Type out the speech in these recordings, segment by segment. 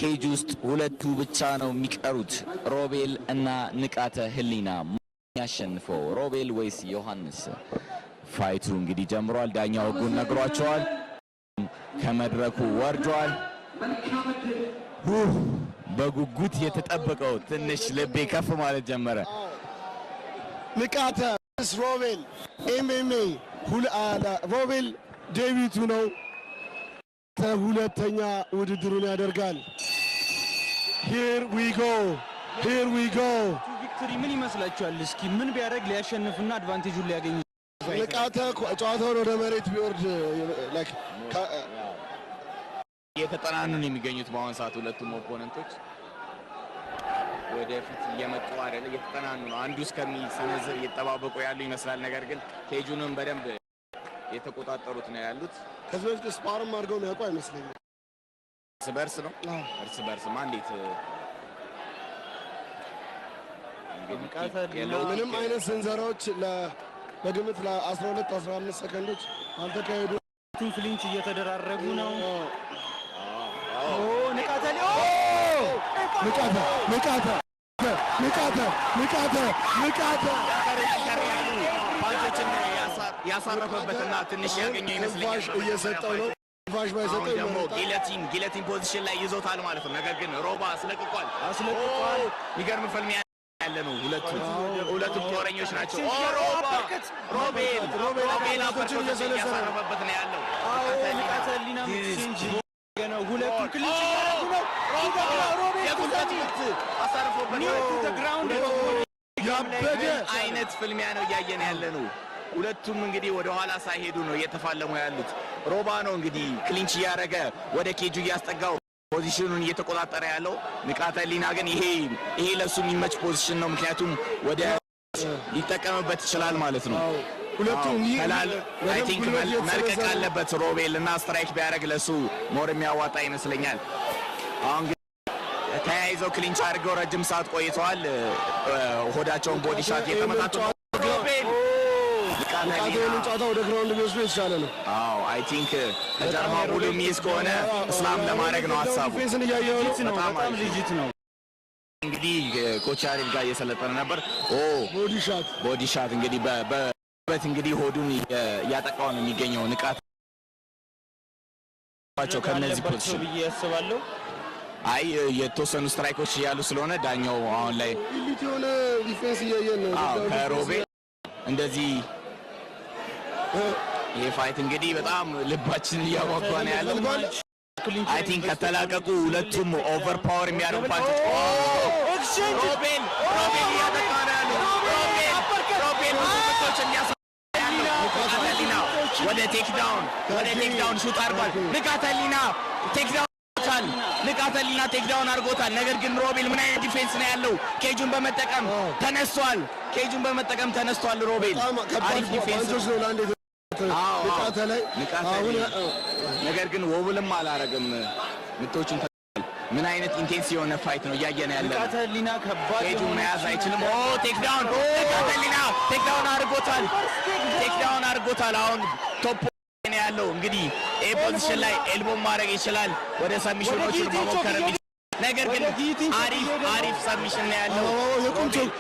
Cage ውስጥ ሁለቱ ብቻ ነው የሚቀሩት፣ ሮቤል እና ንቃተ ህሊና። ያሸንፈው ሮቤል ወይስ ዮሐንስ? Fight ኡ እንግዲህ ጀምሯል። ዳኛው ህጉን ነግሯቸዋል። ከመድረኩ ወርዷል። በጉጉት የተጠበቀው ትንሽ ልቤ ከፍ ማለት ጀመረ። ንቃተ ሮቤል MMA፣ ሮቤል debut ኡ ነው። ሁለተኛ ውድድሩን ያደርጋል። Here we go, here we go። Victory ምን ይመስላችኋል? እስኪ ምን ቢያደርግ ሊያሸንፍና advantage ኡን ሊያገኝ? ንቃተ ጨዋታውን ወደ መሬት ቢወርድ like እየተጠናኑ ነው የሚገኙት በአሁን ሰዓት። ሁለቱም opponent ኦች ወደፊት እየመጡ አይደለ፣ እየተጠናኑ ነው። አንዱ እስከሚሰነዝር እየተጠባበቁ ያሉ ይመስላል። ነገር ግን cage ኡንም በደንብ የተቆጣጠሩት ነው ያሉት። ከዚህ በፊት spar ም አድርገው የሚያውቁ አይመስለኝም። እርስ በርስ ነው። እርስ በርስማ እንዴት እንግዲህ ምንም አይነት ስንዘራዎች በግምት ለ12 15 ሰከንዶች አልተካሄዱ። ሁለቱም clinch እየተደራረጉ ነው። ንቃተ ንቃተ፣ ንቃተ፣ ንቃተ፣ ንቃተ፣ ንቃተ! ጠንከር ያሉ punch ኦችን ያሳረፈበትና ትንሽ ያገኘው ይመስለኛል። ትንፋሽ እየሰጠው ነው። ትንፋሽ አሁን ባይሰጠው ደግሞ ይመረጣል። Guillotine position ላይ ይዞታል ማለት ነው። ነገር ግን ሮባ አስለቅቋል። አስለቅቋል። የሚገርም ፍልሚያ ያለ ነው። ሁለቱም ጦረኞች ናቸው። ኦ ሮባ፣ ሮቤል፣ ሮቤል uppercut ኦችን እያሳረፈበት ነው ያለው። ንቃተ ህሊና exchange ነው። ሁለቱም clinch እያደረጉ ነው። ሮቤል የጉልበት ምት አሳርፎበት Knee to the ground። ያበደ አይነት ፍልሚያ ነው እያየን ያለ ነው። ሁለቱም እንግዲህ ወደ ኋላ ሳይሄዱ ነው እየተፋለሙ ያሉት። ሮባ ነው እንግዲህ clinch እያደረገ ወደ ኬጁ እያስጠጋው position ኡን እየተቆጣጠረ ያለው። ንቃተ ህሊና ግን ይሄ ለሱ የሚመች position ነው። ምክንያቱም ወደ ሊጠቀምበት ይችላል ማለት ነው። ሁለቱም ይህ ከላል I think መልቀቅ አለበት ሮቤል እና strike ቢያደርግ ለሱ more የሚያዋጣ ይመስለኛል። አሁን ግን ተያይዘው clinch አድርገው ረጅም ሰዓት ቆይተዋል። ሆዳቸውን body shot እየተመታቱ ነው። ሮቤል ንቃተ ንቃተ ህሊና ይህንን ጨዋታ ወደ ground ቢወስዱ የተሻለ ነው። አዎ፣ I think ከጀርባው ሙሉ የሚይዝ ከሆነ slam ለማድረግ ነው ሀሳቡ። Defense ን እያየው ነው። Legit ነው። በጣም በጣም አሪፍ። Legit ነው። እንግዲህ coach ያሬድ ጋር እየሰለጠነ ነበር። ኦ Body shot። Body shot እንግዲህ በት እንግዲህ ሆዱን እያጠቃው ነው የሚገኘው ንቃት ከነዚህ አለባቸው position ብዬ ያስባለሁ። አይ፣ የተወሰኑ strike ኦች እያሉ ስለሆነ ዳኛው አሁን ላይ Elite የሆነ defense እያየን ነው። አዎ፣ ከሮቤል እንደዚህ ይሄ fight እንግዲህ በጣም ልባችንን እያጓጓ ነው ያለው። I think ከተላቀቁ ሁለቱም overpower የሚያደርጉ punch ኦች። ሮቤል፣ ሮቤል እያጠቃ ነው ያለው። ሮቤል፣ ሮቤል ብዙ ምቶችን እያሳ ያለው። ንቃተ ህሊና ወደ takedown shoot አድርጓል። ንቃተ ህሊና takedown አድርጎታል። ንቃተ ህሊና takedown አድርጎታል። ነገር ግን ሮቤል ምን አይነት defense ነው ያለው? Cage ኡን በመጠቀም ተነስቷል። Cage ኡን በመጠቀም ተነስቷል። ሮቤል በጣም ከባድ አሪፍ defense punch ኦች ነው ለአንድ አዎ። ንቃተ ላይ ንቃተ አሁን ህሊና። ነገር ግን wobble ም አላረግም። ምቶቹን ምን አይነት intense የሆነ fight ነው እያየን ያለ ነው። ንቃተ ህሊና ከባድ Cage ኡን የሆነ መያዝ አይችልም። ኦ፣ takedown! ንቃተ ህሊና takedown አድርጎታል። Takedown አድርጎታል። አሁን top ነው ያለው። እንግዲህ A position ላይ elbow ማድረግ ይችላል። ወደ submission ኦቹን ወደ መሞከር guillotine። ነገር ግን ወደ guillotine አሪፍ እየሄደ ነው። አሪፍ submission ነው ያለው። የቁም choke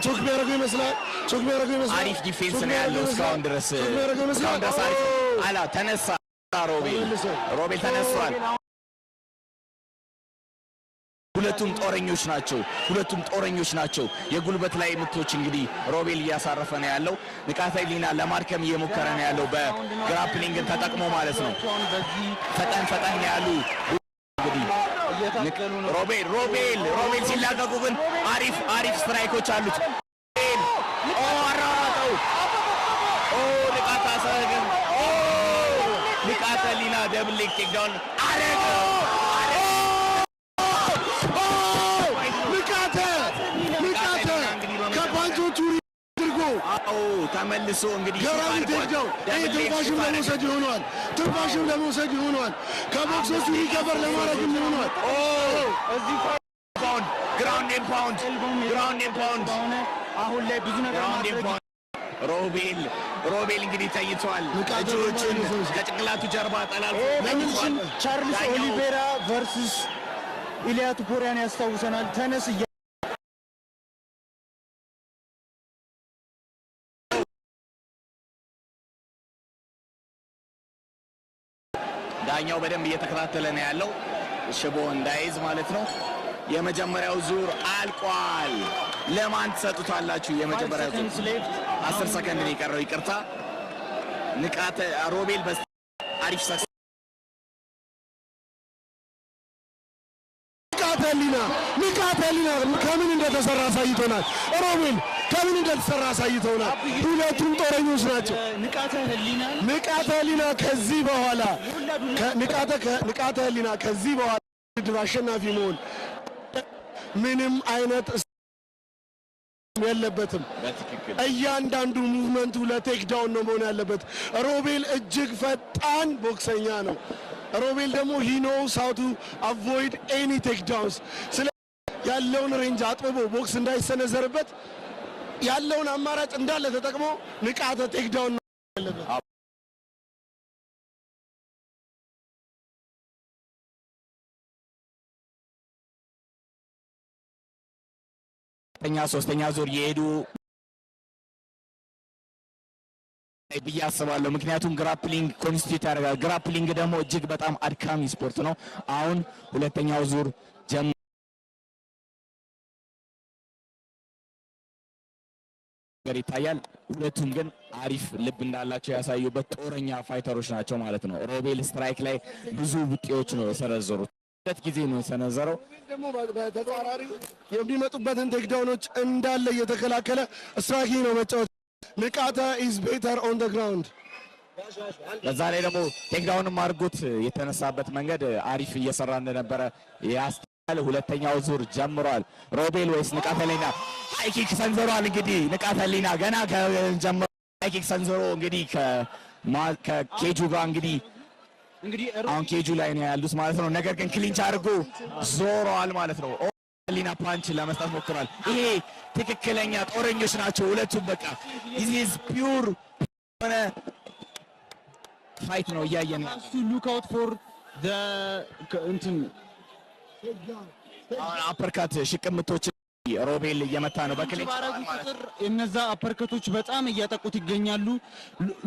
choke የሚያደርገው ይመስላል። Choke የሚያደርገው ይመስላል። አሪፍ defense Choke ነው ያለው የሚያደርገው እስካሁን ይመስላል። ድረስ። Choke የሚያደርገው ይመስላል። እስካሁን ድረስ አሪፍ አላ ተነሳ ሮቤል። ተመልሶ። ሮቤል ተነስቷል። ሁለቱም ጦረኞች ናቸው። ሁለቱም ጦረኞች ናቸው። የጉልበት ላይ ምቶች እንግዲህ ሮቤል እያሳረፈ ነው ያለው። ንቃተ ህሊና ለማድከም እየሞከረ ነው ያለው በ grappling ን ተጠቅሞ ማለት ነው። አሁን በዚህ ፈጠን ፈጠን ያሉ እንግዲህ እየታገሉ ነው። ሮቤል፣ ሮቤል፣ ሮቤል ሲላቀቁ ግን አሪፍ አሪፍ strike ኦች አሉት። ሮቤል፣ ኦ፣ አራራጠው። ኦ፣ ንቃተ አሰግን፣ ኦ፣ ንቃተ ህሊና double leg takedown አረገው። ንቃተ፣ ንቃተ ከ punch ኦቹ አድርጎ አዎ፣ ተመልሶ እንግዲህ ገራሚ takedown። ይህ ትንፋሽም ለመውሰድ ይሆነዋል። ትንፋሽም ለመውሰድ ይሆነዋል። ከቦክሶቹ recover ለማድረግም ይሆነዋል። Pound, ground and pound, ground and pound. ከሆነ አሁን ላይ ብዙ ነገር Ground and ማድረግ pound። ሮቤል፣ ሮቤል እንግዲህ ተኝቷል። ንቃተ እጆቹን ህሊና ከጭንቅላቱ ጀርባ ጠላልፎ ለምን ተኝቷል። ቻርልስ ዳኛው ኦሊቬራ versus ኢሊያ ቱፖሪያን ያስታውሰናል። ተነስ እያ ዳኛው በደንብ እየተከታተለ ነው ያለው፣ ሽቦ እንዳይዝ ማለት ነው። የመጀመሪያው ዙር አልቋል። ለማን ትሰጡታላችሁ? የመጀመሪያው ዙር seconds left. 10 ሰከንድ ነው የቀረው። ይቅርታ፣ ንቃተ ሮቤል በስ አሪፍ ሰክስ ንቃተ ህሊና፣ ንቃተ ህሊና ከምን እንደተሰራ አሳይቶናል። ሮቤል ከምን እንደተሰራ አሳይቶናል። ሁለቱም ጦረኞች ናቸው። ንቃተ ህሊናን ንቃተ ህሊና ከዚህ በኋላ ንቃተ ህሊና ከዚህ በኋላ ውድድር አሸናፊ መሆን ምንም አይነት የለበትም። በትክክል። እያንዳንዱ movement ኡ ለ takedown ነው መሆን ያለበት። ሮቤል እጅግ ፈጣን ቦክሰኛ ነው። ሮቤል ደግሞ he knows how to avoid any takedowns። ስለ ያለውን range አጥብቦ ቦክስ እንዳይሰነዘርበት ያለውን አማራጭ እንዳለ ተጠቅሞ ንቃተ takedown ነው ያለበት። ሁለተኛ ሶስተኛ ዙር የሄዱ ብዬ አስባለሁ። ምክንያቱም grappling constitute ያደርጋል። Grappling ደግሞ እጅግ በጣም አድካሚ ስፖርት ነው። አሁን ሁለተኛው ዙር ጀም ነገር ይታያል። ሁለቱም ግን አሪፍ ልብ እንዳላቸው ያሳዩበት ጦረኛ fighter ኦች ናቸው ማለት ነው። ሮቤል strike ላይ ብዙ ቡጢዎች ነው የሰነዘሩት። ሁለት ጊዜ ነው የሰነዘረው። ደግሞ በተጻራሪው የሚመጡበትን takedown ኦች እንዳለ እየተከላከለ striking ነው መጫወት። ንቃተ is better on the ground። በዛ ላይ ደግሞ takedown ም አድርጎት የተነሳበት መንገድ አሪፍ እየሰራ እንደነበረ ያስታል። ሁለተኛው ዙር ጀምሯል። ሮቤል ወይስ ንቃተ ህሊና? High kick ሰንዝሯል። እንግዲህ ንቃተ ህሊና ገና ከጀምሮ high kick ሰንዝሮ እንግዲህ ከኬጁ ጋር እንግዲህ እንግዲህ አሁን ኬጁ ላይ ነው ያሉት ማለት ነው። ነገር ግን clinch አድርጎ ዞረዋል ማለት ነው። ህሊና punch ለመስጠት ሞክሯል። ይሄ ትክክለኛ ጦረኞች ናቸው ሁለቱም። በቃ this is pure የሆነ fight ነው እያየን ያለው። To look out for the እንትን። አሁን uppercut ሽቅምቶች ሮቤል እየመታ ነው በ clinch ባረጉ ቁጥር እነዛ uppercut ኦች በጣም እያጠቁት ይገኛሉ።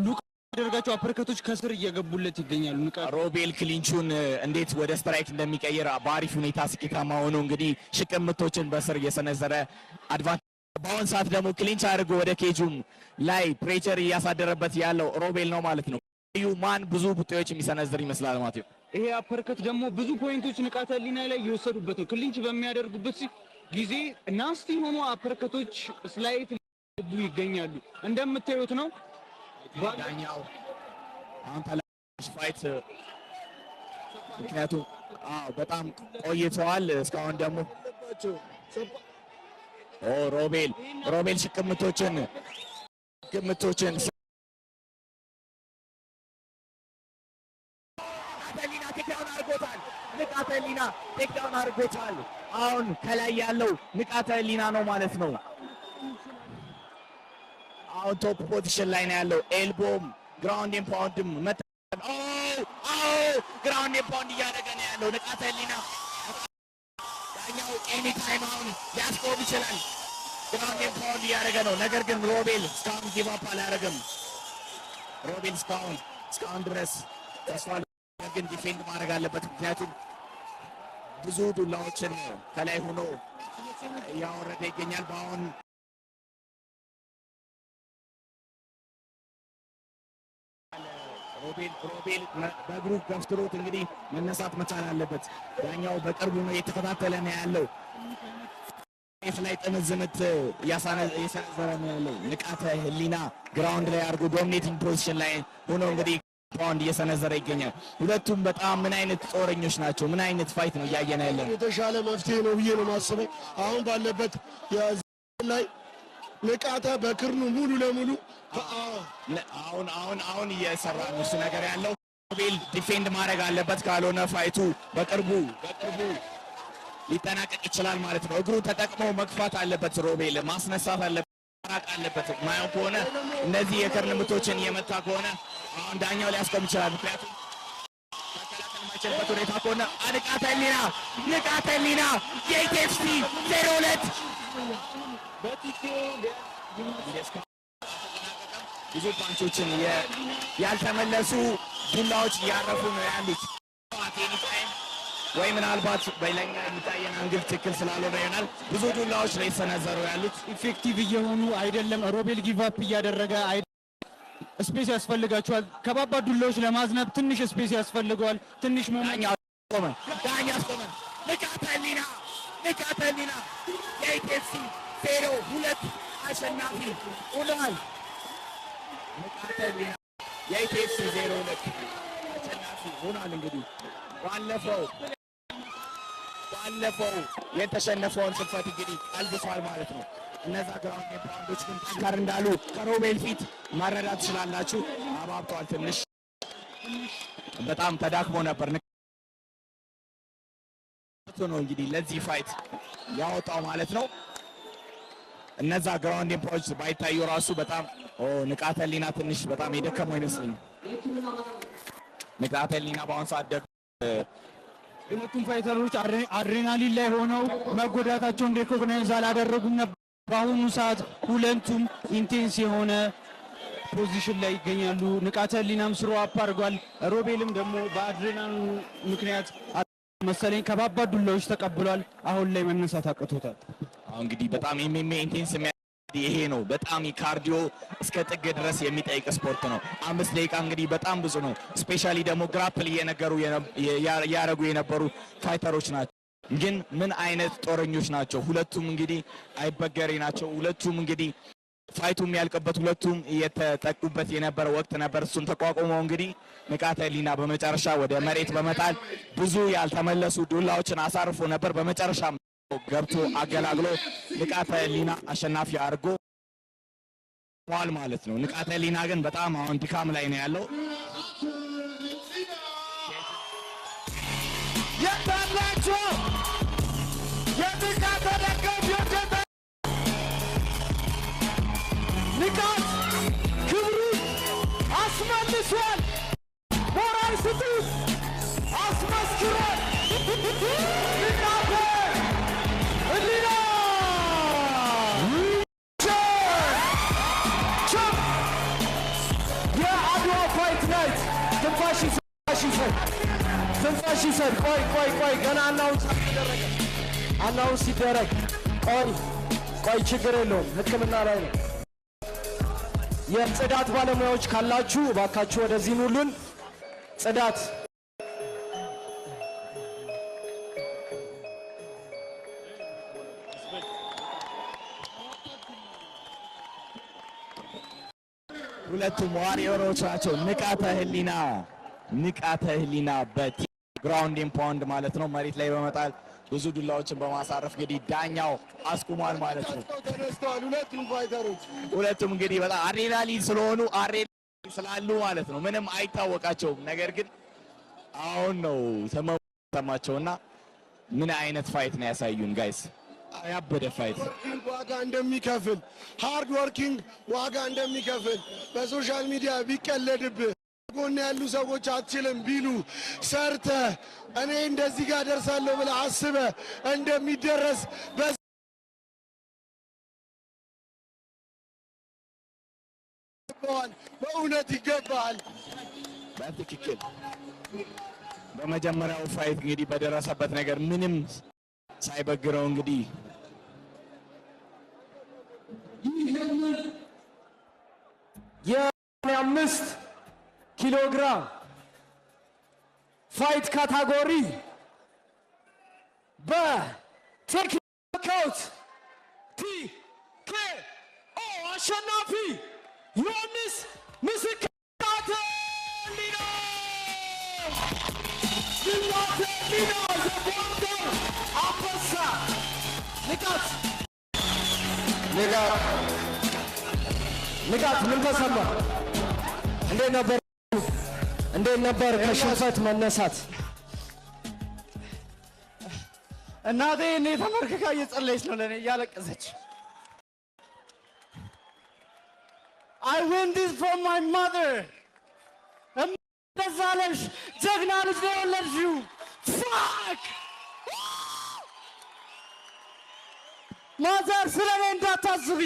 Look ያደርጋቸው uppercut ኦች ከስር እየገቡለት ይገኛሉ። ንቃት ሮቤል clinch ኡን እንዴት ወደ strike እንደሚቀይር በአሪፍ ሁኔታ ስኬታማ ሆኖ እንግዲህ ሽቅምቶችን በስር እየሰነዘረ advantage፣ በአሁን ሰዓት ደግሞ clinch አድርጎ ወደ cage ኡም ላይ pressure እያሳደረበት ያለው ሮቤል ነው ማለት ነው። ዩ ማን ብዙ ቡጢዎች የሚሰነዝር ይመስላል ማለት ነው። ይሄ uppercut ደግሞ ብዙ point ኦች ንቃተ ህሊና ላይ እየወሰዱበት ነው። Clinch በሚያደርጉበት ጊዜ nasty የሆኑ uppercut ኦች slight ገቡ ይገኛሉ። እንደምታዩት ነው። ዳኛው አሁን ተላሽ fight ምክንያቱም አዎ በጣም ቆይተዋል። እስካሁን ደግሞ ኦ ሮቤል፣ ሮቤል ሽቅምቶችን ንቃተ ህሊና takedown አድርጎታል። ንቃተ ህሊና takedown አድርጎታል። አሁን ከላይ ያለው ንቃተ ህሊና ነው ማለት ነው። አሁን top position ላይ ነው ያለው። Elbow ም ground and pound ም መ ground and pound እያደረገ ነው ያለው ንቃተ ህሊና። ዳኛው any time አሁን ሊያስቆም ይችላል። Ground and pound እያደረገ ነው። ነገር ግን ሮቤል እስካሁን give up አላደረገም። ሮቤል እስካሁን ድረስ ተስፋ፣ ነገር ግን defend ማድረግ አለበት። ምክንያቱም ብዙ ዱላዎችን ከላይ ሆኖ እያወረደ ይገኛል። በአሁን ሮቤል በእግሩ ገፍትሮት እንግዲህ መነሳት መቻል አለበት። ዳኛው በቅርቡ ነው እየተከታተለ ነው ያለው። ፍ ላይ ጥምዝምት እየሰነዘረ ነው ያለው። ንቃተ ህሊና ground ላይ አድርጎ dominating position ላይ ሆኖ እንግዲህ ፓውንድ እየሰነዘረ ይገኛል። ሁለቱም በጣም ምን አይነት ጦረኞች ናቸው? ምን አይነት fight ነው እያየን ያለን? የተሻለ መፍትሄ ነው ብዬ ነው የማስበው። አሁን ባለበት ላይ ንቃተ በክርኑ ሙሉ ለሙሉ አሁን እየሰራ ነው እሱ ነገር ያለው። ሮቤል defend ማድረግ አለበት፣ ካልሆነ fight ኡ በቅርቡ ሊጠናቀቅ ይችላል ማለት ነው። እግሩ ተጠቅሞ መግፋት አለበት። ሮቤል ማስነሳት አለበት፣ ማራቅ አለበት። ማየው ከሆነ እነዚህ የክርን ምቶችን እየመታ ከሆነ አሁን ዳኛው ሊያስቆም ይችላል። ምክንያቱም መከላከል የማይችል በማይችልበት ሁኔታ ከሆነ ንቃተ ህሊና፣ ንቃተ ህሊና የ ETFC 02። ብዙ punch ኦችን ያልተመለሱ ዱላዎች እያረፉ ነው ያሉት። Anytime ወይ ምናልባት በለኛ የሚታየን angle ትክክል ስላልሆነ ይሆናል ብዙ ዱላዎች ነው የተሰነዘሩ ያሉት። Effective እየሆኑ አይደለም። ሮቤል give up እያደረገ space ያስፈልጋቸዋል። ከባባድ ዱላዎች ለማዝነብ ትንሽ space ያስፈልገዋል። ትንሽ moment ዳኛ አስቆመ። ዳኛ አስቆመ። ንቃተ ህሊና፣ ንቃተ ህሊና የ ETFC 02 አሸናፊ ሆኗል። ንቃተ ህሊና የ ETFC 02 አሸናፊ ሆኗል። እንግዲህ ባለፈው የተሸነፈውን ሽንፈት እንግዲህ ቀልብሷል ማለት ነው። እነዛ ground pound ኦች ግን ጠንከር እንዳሉ ከሮቤል ፊት መረዳት ትችላላችሁ። አባብቷል። ትንሽ በጣም ተዳክሞ ነበር ነው እንግዲህ ለዚህ fight ያወጣው ማለት ነው። እነዛ ground pound ኦች ባይታዩ ራሱ በጣም ንቃተ ህሊና ትንሽ በጣም የደከመው ይመስለኛል። ንቃተ ህሊና በአሁኑ ሰዓት ሁለቱም fighter ኦች አድሬናሊን ላይ ሆነው መጎዳታቸውን recognize አላደረጉም ነበር። በአሁኑ ሰዓት ሁለቱም intense የሆነ position ላይ ይገኛሉ። ንቃተ ህሊናም throw up አድርጓል። ሮቤልም ደግሞ በአድሬናሊኑ ምክንያት መሰለኝ ከባባድ ዱላዎች ተቀብሏል። አሁን ላይ መነሳት አቅቶታል። አሁን እንግዲህ በጣም MMA intense ይሄ ነው። በጣም cardio እስከ ጥግ ድረስ የሚጠይቅ ስፖርት ነው። 5 ደቂቃ እንግዲህ በጣም ብዙ ነው። Specially ደግሞ grapple እየነገሩ እያደረጉ የነበሩ fighter ኦች ናቸው። ግን ምን አይነት ጦረኞች ናቸው! ሁለቱም እንግዲህ አይበገሬ ናቸው። ሁለቱም እንግዲህ fight ኡ የሚያልቅበት ሁለቱም እየተጠቁበት የነበረ ወቅት ነበር። እሱን ተቋቁመው እንግዲህ ንቃተ ህሊና በመጨረሻ ወደ መሬት በመጣል ብዙ ያልተመለሱ ዱላዎችን አሳርፎ ነበር። በመጨረሻ ገብቶ አገላግሎ ንቃተ ህሊና አሸናፊ አድርጎ ሟል ማለት ነው። ንቃተ ህሊና ግን በጣም አሁን ድካም ላይ ነው ያለው። የታላችሁ የንቃት ደጋፊዎች? ንቃት ክብሩን አስመልሷል። ሞራል ስጡት፣ አስመስክሯል። ንቃተ ህሊና champ የአድዋ fight night። ትንፋሽ ይውሰድ፣ ትንፋሽ ይውሰድ። ቆይ ቆይ ቆይ፣ ገና announce አልተደረገም። Announce ሲደረግ ቆይ ቆይ፣ ችግር የለውም፣ ሕክምና ላይ ነው። የጽዳት ባለሙያዎች ካላችሁ እባካችሁ ወደዚህ ኑሉን። ጽዳት። ሁለቱም warrior ኦች ናቸው። ንቃተ ህሊና፣ ንቃተ ህሊና በ ground and pound ማለት ነው መሬት ላይ በመጣል ብዙ ዱላዎችን በማሳረፍ እንግዲህ ዳኛው አስቁሟል ማለት ነው። ተነስተዋል ሁለቱም fighter ኦች። ሁለቱም እንግዲህ በጣም አድሬናሊን ስለሆኑ፣ አድሬናሊን ስላሉ ማለት ነው ምንም አይታወቃቸውም። ነገር ግን አሁን ነው ተሰማቸውና ምን አይነት fight ነው ያሳዩን guys? ያበደ fight። ዋጋ እንደሚከፍል፣ hard working ዋጋ እንደሚከፍል፣ በ social media ቢቀለድብህ፣ ጎን ያሉ ሰዎች አትችልም ቢሉ፣ ሰርተህ እኔ እንደዚህ ጋር ደርሳለሁ ብለህ አስበህ እንደሚደረስ ይገባዋል። በእውነት ይገባል። በትክክል በመጀመሪያው fight እንግዲህ በደረሰበት ነገር ምንም ሳይበግረው እንግዲህ ይህንን የ5 ኪሎ ግራም fight category በ technical knockout TKO አሸናፊ ዮሐንስ ምስክር ንቃተ ህሊና፣ ንቃተ ህሊና የጎንደር አንበሳ። ንቃት፣ ንቃት፣ ንቃት፣ ምን ተሰማ? እንዴት ነበር? እንዴት ነበር ከሽንፈት መነሳት? እናቴ እኔ ተንበርክካ እየጸለየች ነው ለእኔ፣ እያለቀሰች። I win this for my mother. ደስ አለሽ፣ ጀግና። ጀግና ልጅ ነው የወለድሽው። Fuck mother፣ ስለ እኔ እንዳታስቢ።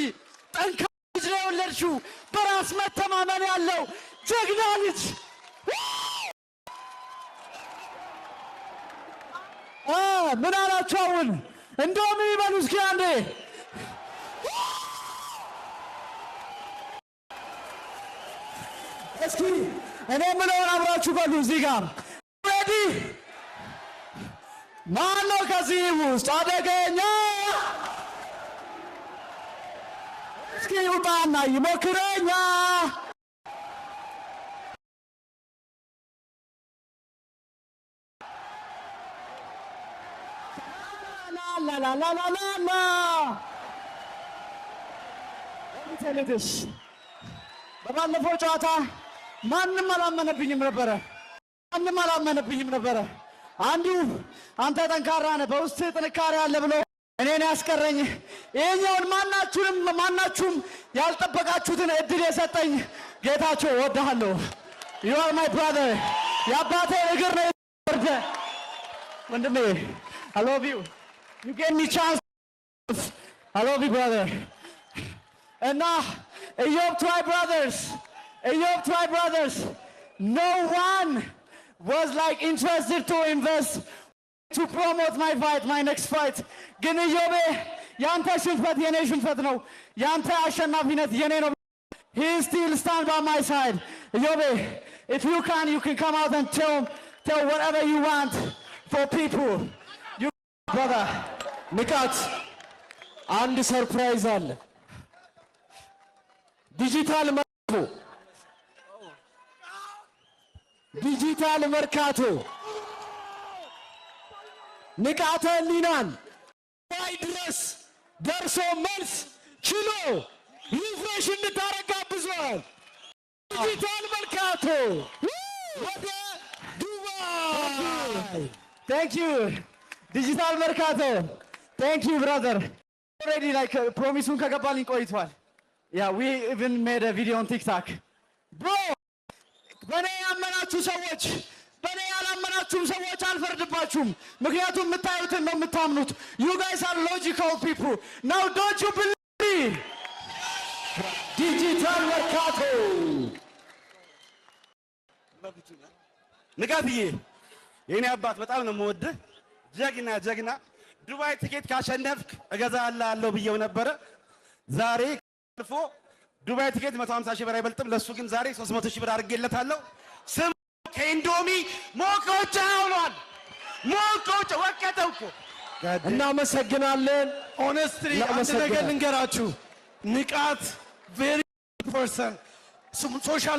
ጠንካራ ልጅ ነው የወለድሽው። በራስ መተማመን ያለው ጀግና ልጅ። ምን አላችሁ አሁን? እንደውም ይበሉ እስኪ አንዴ። እስኪ እኔ የምለውን አብራችሁ በሉ። እዚህ ጋር ready? ማን ነው ከዚህ ውስጥ አደገኛ? እስኪ ይውጣና ይሞክረኛ። ላላላላላ። Let me tell you this፣ በባለፈው ጨዋታ ማንም አላመነብኝም ነበረ። ማንም አላመነብኝም ነበረ። አንዱ አንተ ጠንካራ ነህ፣ በውስጥ ጥንካሬ አለ ብሎ እኔን ያስቀረኝ፣ ይሄኛውን ማናችሁንም ማናችሁም ያልጠበቃችሁትን እድል የሰጠኝ ጌታቸው እወድሃለሁ። You are my brother። የአባቴ እግር ነው ወርደ ወንድሜ። I love you. You gave me chance. I love you, brother። እና ኢዮብ Tribe brothers፣ ኢዮብ Tribe brothers, no one was like interested to invest to promote my fight, my next fight። ግን ኢዮቤ ያንተ ሽንፈት የኔ ሽንፈት ነው፣ ያንተ አሸናፊነት የኔ ነው። He still stand by my side. ኢዮቤ, if you can, you can come out and tell whatever you want for people, you brother. ንቃት፣ አንድ surprise አለ። ዲጂታል መርካቶ፣ ዲጂታል መርካቶ ንቃተ ህሊናን ዱባይ ድረስ ደርሶ መልስ ችሎ refresh እንድታረግ ጋብዟል። ዲጂታል መርካቶ ወደ ዱባይ። Thank you, ዲጂታል መርካቶ። Thank you, brother. Already like promise ኡን ከገባልኝ ቆይቷል። Yeah, we even made a video on TikTok. Bro, በእኔ ያመናችሁ ሰዎች፣ በእኔ ያላመናችሁም ሰዎች አልፈርድባችሁም። ምክንያቱም የምታዩትን ነው የምታምኑት። You guys are logical people. Now don't you believe me? ዲጂታል መርካቶ። ንቃትዬ የኔ አባት፣ በጣም ነው የምወድህ። ጀግና ጀግና። ዱባይ ትኬት ካሸነፍክ እገዛልሃለሁ ብዬው ነበረ። ዛሬ አልፎ ዱባይ ትኬት 150 ሺህ ብር አይበልጥም። ለእሱ ግን ዛሬ 300 ሺህ ብር አድርጌለታለሁ። ስም ከኢንዶሚ ሞቆጫ ሆኗል። ሞቆጫ ወቀጠው እኮ። እናመሰግናለን። Honestly አንድ ነገር እናመሰግናለን። ልንገራችሁ፣ ንቃት very person, social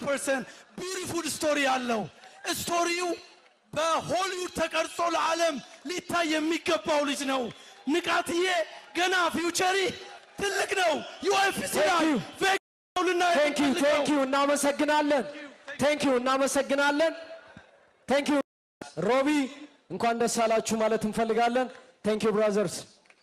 person, beautiful story ያለው፣ story ው በሆሊውድ ተቀርጾ ለዓለም ሊታይ የሚገባው ልጅ ነው። ንቃትዬ ገና future ትልቅ ነው። UFC ላይ ልናየው Thank you, thank you፣ እናመሰግናለን። Thank you፣ እናመሰግናለን። Thank you ሮቢ፣ እንኳን ደስ አላችሁ ማለት እንፈልጋለን። Thank you, brothers,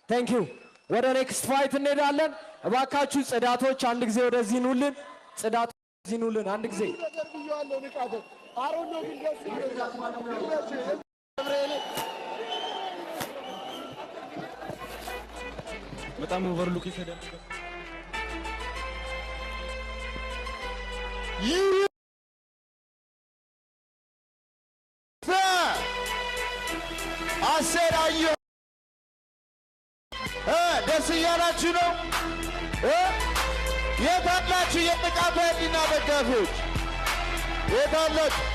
thank you። ወደ next fight እንሄዳለን። እባካችሁ ጽዳቶች አንድ ጊዜ ወደዚህ ኑልን። ጽዳቶች ወደዚህ ኑልን አንድ ጊዜ። ነገር ብዬዋለሁ። ንቃትን አሮን ነው ግን ደስ ይለኛል። ገብርኤል። በጣም overlook የተደረገ ይህ አሰራዩ ደስ እያላችሁ ነው? የት አላችሁ? የንቃተ ህሊና ደጋፊዎች የት አላችሁ?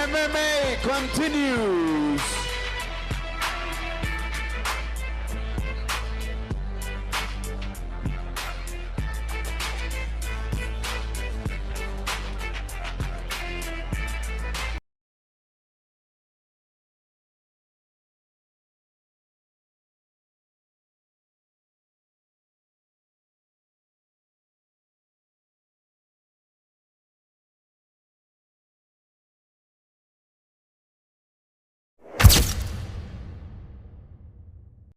MMA continues.